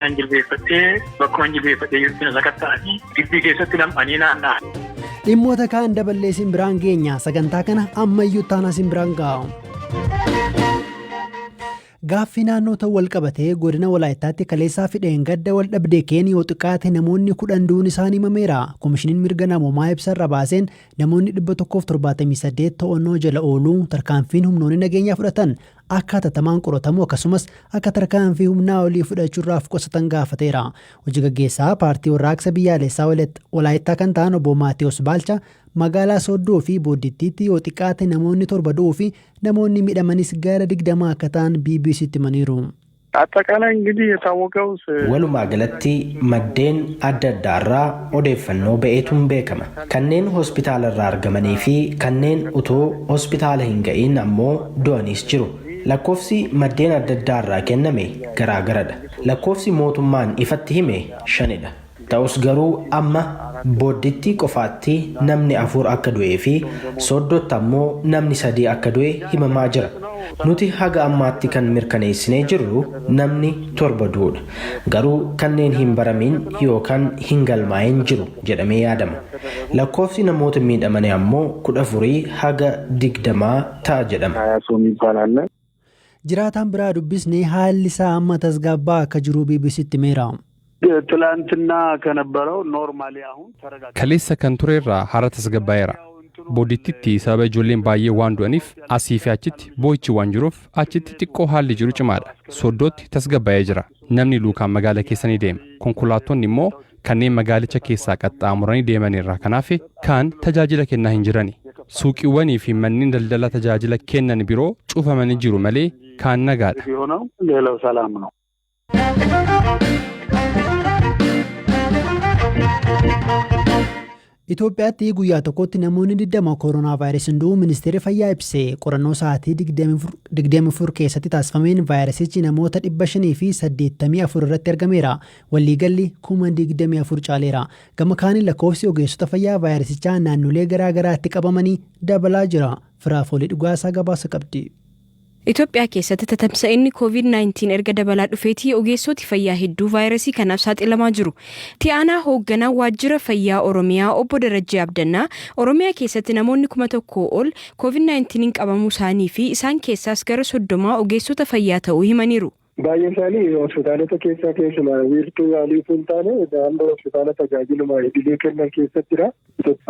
Kan jilbeeffattee bakkuma jilbeeffattee jirtu na sakatta'anii gibbii keessatti nam'anii naanna'an. Dhimmoota kaan daballee isin biraan geenya. Sagantaa kana ammayyuu taanaa isin biraan ga'a. Gaaffii naannoo ta'uu wal qabatee godina Walaayittaatti kaleessaa fidheen gadda wal dhabdee keen yoo xiqqaate namoonni 10 du'uun isaanii himameera. Komishiniin mirga namoomaa ibsarra baaseen namoonni 178 to'annoo jala ooluu, tarkaanfiin humnoonni nageenyaa fudhatan akka hatattamaan qoratamu, akkasumas akka tarkaanfii humnaa olii fudhachuurraaf qusatan gaafateera. Hojii gaggeessaa paartii Warraaqsa Biyyaalessaa Walaayittaa kan ta'an obbo Maatiyus Baalcha magaalaa Sooddoo fi Booddittiitti yoo xiqqaate namoonni 7 du'uu fi namoonni miidhamanis gara 20 akka ta'an BBCtti himaniiru. አጠቃላይ እንግዲህ የታወቀው Walumaa galatti maddeen adda addaarraa odeeffannoo ba'eetuun beekama. Kanneen hospitaala irraa argamanii fi kanneen utuu hospitaala hin ga'iin ammoo du'anis jiru. Lakkoofsi maddeen adda addaarraa kenname garaagaradha. Lakkoofsi mootummaan ifatti hime shanidha. Ta'us garuu amma Boodditti qofaatti namni 4 akka du'ee fi Sooddootti ammoo namni 3 akka du'e himamaa jira. Nuti haga ammaatti kan mirkaneessinee jirru namni 7 du'uudha. Garuu kanneen hin baramin yookaan hin galmaa'in jiru jedhamee yaadama. Lakkoofsi namoota miidhamanii ammoo 14 haga 20 ta'a jedhama. Jiraataan biraa dubbisne haalli isaa amma tasgabbaa akka jiru BBCtti himeera. ትላንትና ከነበረው ኖርማሊ አሁን ተረጋግቷል። Kaleessa kan ture irraa har'a tasgabbaa'eera. Boodittitti sababa ijoolleen baay'ee waan du'aniif asii fi achitti boo'ichi waan jiruuf achitti xiqqoo haalli jiru cimaadha. Sooddootti tasgabbaa'ee jira. Namni luukaan magaala keessa ni deema. Konkolaattonni immoo kanneen magaalicha keessaa qaxxaamuranii deeman irraa kanaaf kaan tajaajila kennaa hin jirani. Suuqiiwwanii fi manneen daldalaa tajaajila kennan biroo cufamanii jiru malee kaan nagaadha. የሆነው ሌላው ሰላም ነው። Itoophiyaatti guyyaa tokkotti namoonni 20 koronaa vaayirasiin du'uu ministeerri fayyaa ibse. Qorannoo sa'aatii 24 keessatti taasifameen vaayirasichi namoota 584 irratti argameera. Waliigalli 24,000 caaleera. Gama kaaniin lakkoofsi ogeessota fayyaa vaayirasichaa naannolee garaa garaatti qabamanii dabalaa jira. Firaafoolii Dhugaasaa gabaasa qabdi. Itoophiyaa keessatti tatamsa'inni COVID-19 erga dabalaa dhufeetii ogeessoti fayyaa hedduu vaayirasii kanaaf saaxilamaa jiru. Itti aanaa hoogganaa waajjira fayyaa Oromiyaa obbo Darajjee Abdannaa Oromiyaa keessatti namoonni 1000 ol COVID-19 qabamuu isaanii fi isaan keessaas gara 30 ogeessota fayyaa ta'uu himaniiru. Baay'een isaanii hospitaalota keessaa keessumaa wiirtuu yaalii osoo hin taane naannoo hospitaala tajaajiluma idilee kennan keessattidha.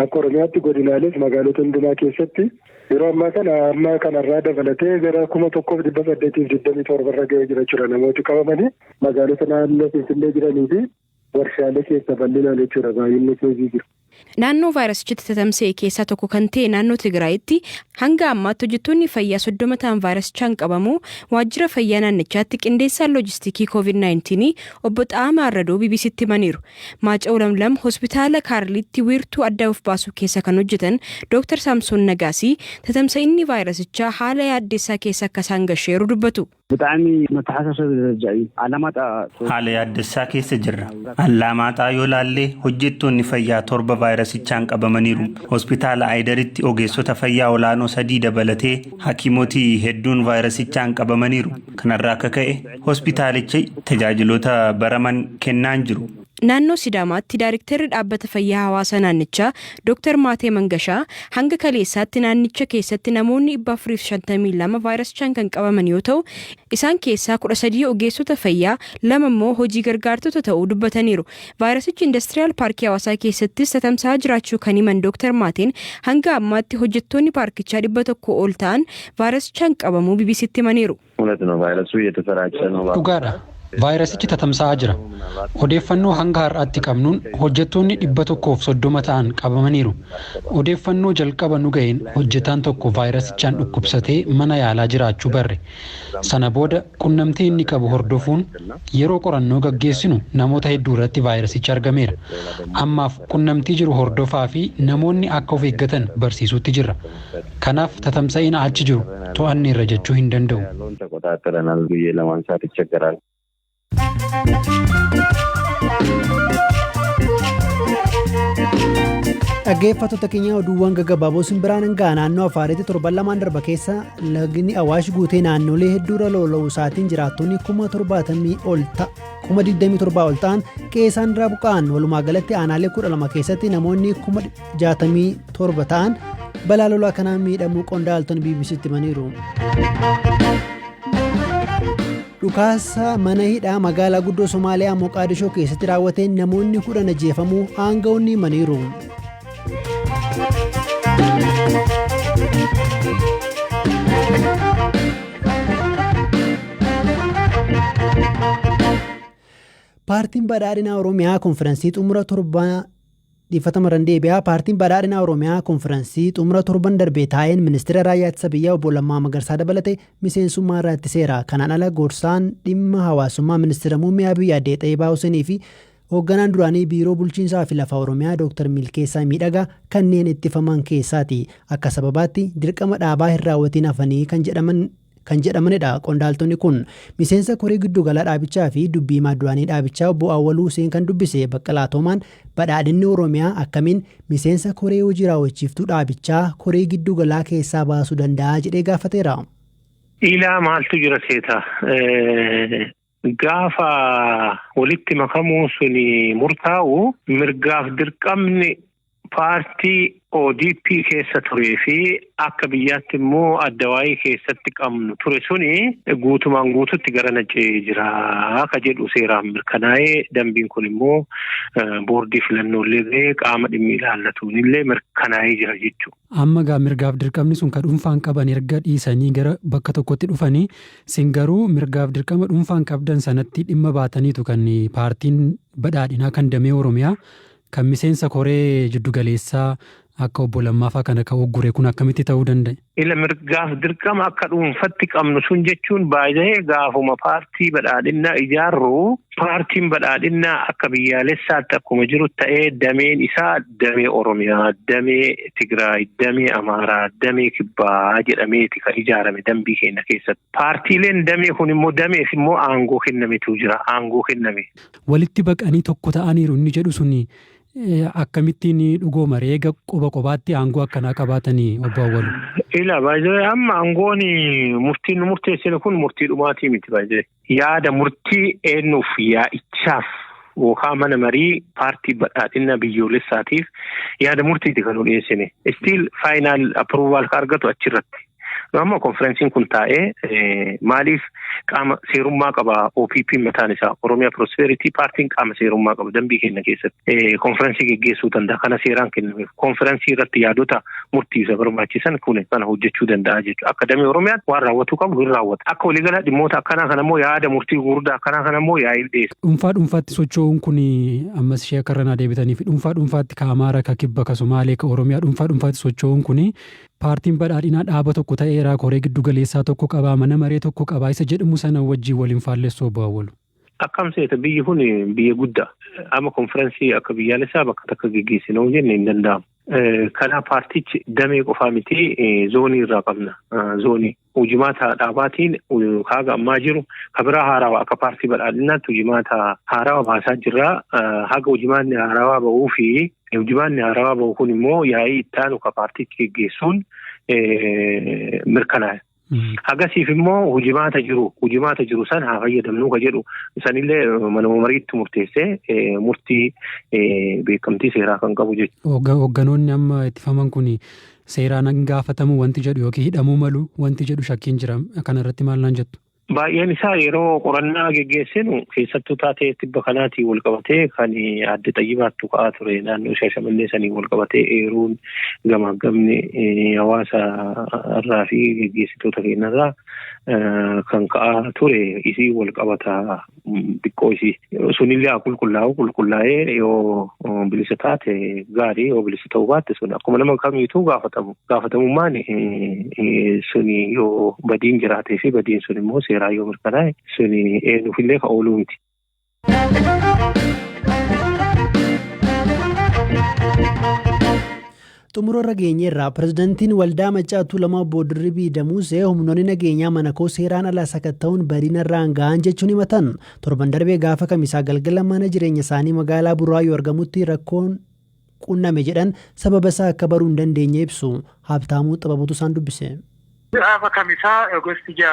Akka Oromiyaatti godinaaleef magaalota hundumaa keessatti yeroo ammaa kana amma kanarraa dabalatee gara 1827 irra ga'ee jira jechuudha namooti qabamanii magaalota naannoo Finfinnee jiranii fi warshaalee keessa bal'inaan jechuudha baay'inni keezii jiru. Naannoo vaayirasichi tatamsa'e keessaa tokko kan ta'e naannoo Tigraayitti hanga ammaatti hojjettoonni fayyaa 30 ta'an vaayirasichaan qabamuu waajjira fayyaa naannichaatti qindeessaan loojistikii COVID-19 obbo Xa'amaa Arradoo BBCtti himaniiru. Maaca'u Lamlam hospitaala Kaarlitti wiirtuu adda of baasuu keessa kan hojjetan Dr. Saamsoon Nagaasii tatamsa'inni vaayirasichaa haala yaaddessaa keessa akka isaan gasheeru dubbatu. ብጣዕሚ መተሓሳሰቢ ደረጃ እዩ። ኣላማጣ Haala yaaddessaa keessa jirra. Allaamaaxaa yoo laallee hojjettoonni fayyaa 7 vaayirasichaan qabamaniiru. Hospitaala Aayidaritti ogeessota fayyaa olaanoo 3 dabalatee hakiimotii hedduun vaayirasichaan qabamaniiru. Kanarraa akka ka'e hospitaalichi tajaajiloota baraman kennaa hin jiru. Naannoo Sidaamaatti Daariktarri Dhaabbata Fayyaa Hawaasa naannichaa Dooktar Maatee Mangashaa hanga kaleessaatti naannicha keessatti namoonni 452 vaayirasichaan kan qabaman yoo ta'u, isaan keessaa 13 ogeessota fayyaa, 2 immoo hojii gargaartota ta'uu dubbataniiru. Vaayirasichi Indastiriyaal Paarkii Hawaasaa keessattis tatamsa'aa jiraachuu kan himan Dooktar Maateen hanga ammaatti hojjettoonni paarkichaa 100 ol ta'an vaayirasichaan qabamuu BBCtti himaniiru. እውነት ነው ቫይረሱ እየተሰራጨ ነው። Dhugaadha. Vaayirasichi tatamsa'aa jira. Odeeffannoo hanga har'aatti qabnuun hojjettoonni 130 ta'an qabamaniiru. Odeeffannoo jalqaba nu ga'een hojjetaan tokko vaayirasichaan dhukkubsatee mana yaalaa jiraachuu barre. Sana booda qunnamtii inni qabu hordofuun yeroo qorannoo gaggeessinu namoota hedduu irratti vaayirasichi argameera. Ammaaf qunnamtii jiru hordofaa fi namoonni akka of eeggatan barsiisuutti jirra. Kanaaf tatamsa'ina achi jiru to'anneerra jechuu hin danda'u. ተቆጣጥረናል ብዬ ለማንሳት ይቸገራል። Dhaggeeffattoota keenya, oduuwwan gaggabaaboo isin biraan hin ga'a. Naannoo Afaaritti torban 2n darba keessa lagni Awaash guutee naannolee hedduurra lola'uu isaatiin jiraattonni 70,000 ol 27,000 ol ta'an qe'ee isaan irraa buqqa'an. Walumaa galatti aanaalee 12 keessatti namoonni 67,000 ta'an balaa lolaa kanaan miidhamuu qondaaltonni BBCtti himaniiru. Dhukaasa mana hidhaa magaalaa guddoo Somaaliyaa Moqaadishoo keessatti raawwateen namoonni 10 ajjeefamuu aanga'oonni himaniiru. Paartiin Badhaadhinaa Oromiyaa konfiraansii xumura torbaa dhiifatama irraan deebi'aa. Paartiin Badhaadhinaa Oromiyaa konfiraansii xumura torban darbee taa'een ministeera raayyaa ittisa biyyaa obbo Lammaa Magarsaa dabalate miseensummaa irraa ittiseera. Kanaan ala gorsaan dhimma hawaasummaa ministeera muummee Abiy Aadde Xayyibaa Huseenii fi hoogganaan duraanii biiroo bulchiinsaa fi lafa Oromiyaa Dooktar Milkeessaa Miidhagaa kanneen ittifaman keessaati. Akka sababaatti dirqama dhaabaa hin raawwatiin hafanii kan jedhamanidha. Qondaaltonni kun miseensa koree giddugalaa dhaabichaa fi dubbii himaa duraanii dhaabichaa obbo Awwaluu Huseen kan dubbise Baqqalaa Toomaan, Badhaadhinni Oromiyaa akkamiin miseensa koree hojii raawwachiiftuu dhaabichaa koree giddugalaa keessaa baasuu danda'a jedhee gaafateera. Ilaa, maaltu jira seeta? Gaafa walitti makamuu suni murtaa'u, mirgaaf dirqamni paartii ODP keessa turee fi akka biyyaatti immoo addawaayii keessatti qabnu ture suni guutumaan guututti gara nacee jira ka jedhu seeraan mirkanaa'ee, dambiin kun immoo boordii filannoolee ga'ee qaama dhimmi ilaallatuun illee mirkanaa'ee jira jechuudha. Amma gaa mirgaaf dirqamni sun ka dhuunfaan qaban erga dhiisanii gara bakka tokkotti dhufanii, sin garuu mirgaaf dirqama dhuunfaan qabdan sanatti dhimma baataniitu kan paartiin Badhaadhinaa kan damee Oromiyaa kan miseensa koree jiddugaleessaa akka obbo Lammaafaa kana ka uggure kun akkamitti ta'uu danda'e? Ila, mirgaaf dirqama akka dhuunfatti qabnu sun jechuun baay'ee gaafuma paartii Badhaadhinnaa ijaarru, paartiin Badhaadhinnaa akka biyyaalessaatti akkuma jiru ta'ee, dameen isaa damee Oromiyaa, damee Tigraay, damee Amaaraa, damee Kibbaa jedhameeti kan ijaarame dambii keenya keessatti. Paartiileen damee kun immoo dameef immoo aangoo kennametu jira. Aangoo kenname. Walitti baqanii tokko ta'aniiru inni jedhu suni akkamittiin dhugooma reega qoba qobaatti aangoo akkanaa qabaatanii, obbo Awwalu? Ila, baay'ee amma aangoon murtiin nu murteessine kun murtii dhumaatii miti baay'ee. Yaada murtii eenyuuf, yaa'ichaaf yookaan mana marii paartii Badhaadhina biyyoolessaatiif yaada murtiiti kan nu dhiyeessine. Still final approval kan argatu achirratti. Amma konferensiin kun taa'ee maaliif qaama seerummaa qaba? OPP mataan isaa, Oromiyaa Prosperity Paartiin, qaama seerummaa qaba. Dambii keenya keessatti konferensii geggeessuu danda'a. Kana seeraan kennameef konferensii irratti yaadota murtii isa barbaachisan kun kana hojjechuu danda'a jechuudha. Akka damee Oromiyaatti waan raawwatu qabu hin raawwata. Akka waliigala dhimmoota akkanaa kana immoo, yaada murtii gurguddaa akkanaa kana immoo yaa'ii dhiyeessa. Dhuunfaa dhuunfaatti socho'uun kun ammas ishee akka irra deebitanii fi dhuunfaa dhuunfaatti ka Amaara, ka Kibba, ka Sumaalee, ka Oromiyaa dhuunfaa dhuunfaatti socho'uun kun paartiin Badhaadhinaa dhaaba tokko ta'eera, koree giddu galeessaa tokko qabaa, mana maree tokko qabaa isa jedhamu sana wajjin waliin faallessuu, obbo Awwalu? Akkam seeta, biyyi kun biyya guddaa. Amma konferensii akka biyyaalessaa bakka takka geggeessinoo jenne hin danda'amu. Kanaaf paartichi damee qofaa miti, zoonii irraa qabna. Zoonii. Hojimaata dhaabaatiin haga ammaa jiru kabiraa haarawaa akka paartii Badhaadhinaatti hojimaata haarawaa baasaa jirra. Haga hojimaanni haarawaa bahuu fi hojimaanni haarawaa bahu kun immoo yaa'ii ittaanu ka paartichi geggeessuun mirkanaa'e. Hagasiif immoo hojimaata jiru san haa fayyadamnu ka jedhu sanillee manuma mariitti murteessee murtii beekamtii seeraa kan qabu jechuudha. Hoogganoonni amma ittifaman kun seeraan gaafatamu wanti jedhu yookiin hidhamuu malu wanti jedhu shakkiin jira. Kana irratti maal naan jettu? Baay'een isaa yeroo qorannaa geggeessinu, keessattuu taatee tibba kanaatiin wal qabatee kan adde Xayyibaattu ka'aa ture, naannoo Shaashamannee sanii wal qabatee eeruun gamaggamni hawaasa irraa fi geggeessitoota keenyarraa kan ka'aa ture isii wal qabata xiqqoo isii. Sunillee haa qulqullaa'u, qulqullaa'ee yoo bilisa taate gaarii, yoo bilisa ta'uu baatte sun akkuma nama kamiituu gaafatamu. Gaafatamummaan suni yoo badiin jiraatee fi badiin sun immoo seeraa yoo mirkanaa'e, suni eenyuufillee kan ooluu miti. Xumura irra geenyeerra. Pirezidantiin Waldaa Maccaa Tuulamaa obbo Dirribii Damuusee humnoonni nageenyaa mana koo seeraan ala sakatta'uun badina irraan ga'an jechuun himatan. Torban darbee gaafa Kamisaa galgala mana jireenya isaanii magaalaa Buraayyuu argamutti rakkoon qunname jedhan sababa isaa akka baruu hin dandeenye ibsu. Habtaamuu Xibabuutu isaan dubbise. Gaafa kamisaa August 6,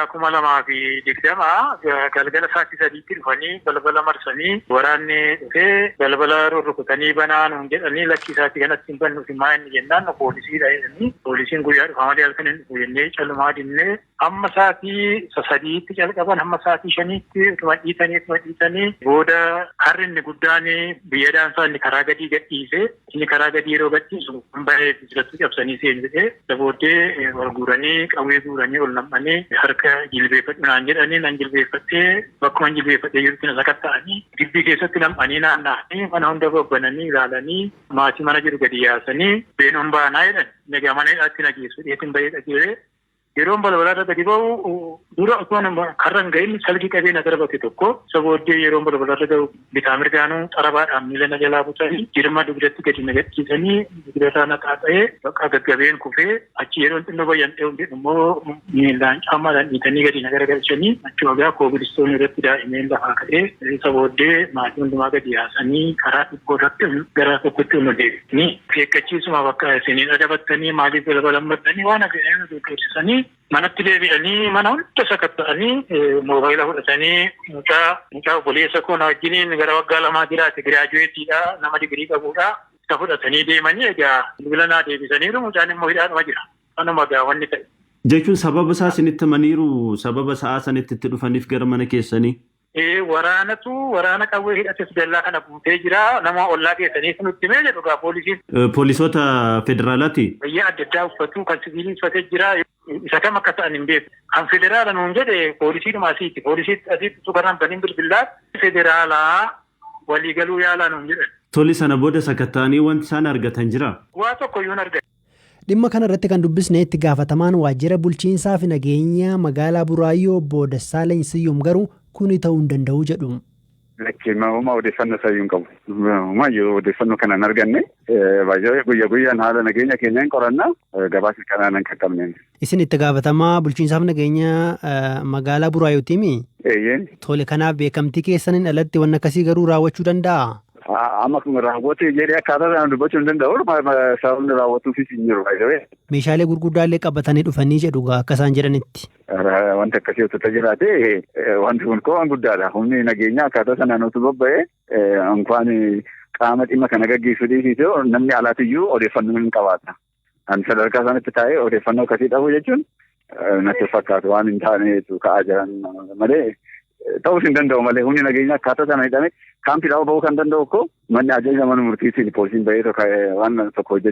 2020 galgala sa'aatii 3tti dhufanii balbala marsanii waraanni dhufee balbala rurrukutanii banaa nuun jedhanii lakkii sa'aatii kanatti hin bannuufi maa inni jennaan poolisiidha jedhanii poolisiin guyyaa dhufaa malee halkan hin dhufu jennee callumaa dinnee hamma sa'aatii 3tti calqaban hamma sa'aatii 5tti utuma dhiitanii booda karri inni guddaan biyya daansaa inni karaa gadii gadhiise inni karaa gadii yeroo gadhiisu bahee bisilatti cabsanii seenu jedhee booddee wal guuranii qawwee guuranii ol nam'anii harka jilbeeffadhu naan jedhanii nan jilbeeffadhee bakkuma jilbeeffadhee jirutti na sakatta'anii gibbii keessatti nam'anii naanna'anii mana hunda babbananii ilaalanii maatii mana jiru gadi yaasanii beenoon baanaa jedhan egaa mana hidhaatti na geessu dheetiin bahee dhageeree yeroon balbalarra gadi ba'u dura osoo karra hin gahin salgii qabee na darbate tokko isa booddee yeroon balbalarra ga'u bitaa mirgaanuu xarabaadhaan miila na jalaa butanii jirma dugdatti gadi na gadhiisanii dugdarraa na xaaxa'ee bakka gaggabeen kufee achi yeroon xinnoo bayyan dheehu immoo miilaan caammaadhaan dhiitanii gadi na garagalchanii achi wagaa koobilistoon irratti daa'imeen lafaa ka'ee isa booddee maatii hundumaa gadi yaasanii karaa xiqqoo irratti gara tokkotti nu deebisanii akeekkachiisuma bakka isinii dhagabattanii maaliif balbala maddanii waan akka jedhanii tursiisanii manatti deebi'anii mana hunda sakatta'anii moobaayila fudhatanii mucaa obboleessa koo na wajjiniin gara waggaa 2 jiraate giraajuweetiidha nama digirii qabudha isa fudhatanii deemanii egaa bilbila naa deebisaniiru mucaan immoo hidhaadhuma jira kanuma egaa wanni ta'e. Jechuun sababa isaa isinitti himaniiru sababa sa'aa sanitti itti dhufaniif gara mana keessanii. Waraanatu waraana qawwee hidhates dallaa kana guutee jira nama ollaa keessanii nutti himee jedhu egaa poolisiin. Poolisoota federaalaati. Wayyaa adda addaa uffatu kan siviilii uffatee jira. Isa kam akka ta'an hin beeku. Kan federaala nuun jedhe poolisiidhuma asiiti. Poolisiitti asitti sukarraan baniin bilbilaa federaalaa waliigaluu yaalaa nuun jedhan. Toli sana booda sakatta'anii wanti isaan argatan jira. Waa tokko iyyuu hin argatan. Dhimma kana irratti kan dubbisne itti gaafatamaan waajjira bulchiinsaa fi nageenya magaalaa Buraayyoo obbo Dassaalany Siyyum garuu kuni ta'uu hin danda'u jedhu. Lakkee homaa odeeffannoo isaa iyyuu hin qabu. Homaayyuu odeeffannoo kana hin arganne. Baay'ee guyyaa guyyaan haala nageenya keenya hin qoranna. Gabaasa kanaan hin qaqqabneen. Isin itti gaafatamaa bulchiinsaaf nageenya magaalaa Buraayyootiimi? Eeyyeen. Tole kanaaf beekamtii keessaniin alatti wanni akkasii garuu raawwachuu danda'a? Amma kun raawwatu jedhee akkaataa sana dubbachuu hin danda'u. Sababni raawwatuufis hin jiru. Meeshaalee gurguddaallee qabatanii dhufanii jedhu akka isaan jedhanitti. Wanti akkasii otoo jiraate wanti kun koo waan guddaadha. Humni nageenyaa akkaataa sanaan otoo bobba'ee ankwaan qaama dhimma kana gaggeessu dhiisisee namni alaatiyyuu odeeffannoo hin qabaata. Ani sadarkaa sanatti taa'ee odeeffannoo akkasii dhabu jechuun natti fakkaatu waan hin taanetu ka'aa jiran malee ta'uus hin danda'u malee humni nageenyaa akkaataa sana hidhame kaampii dhaabuu bahuu kan danda'u koo manni ajaja mana murtiitiin poolisiin bahee waan tokko hojjechuu.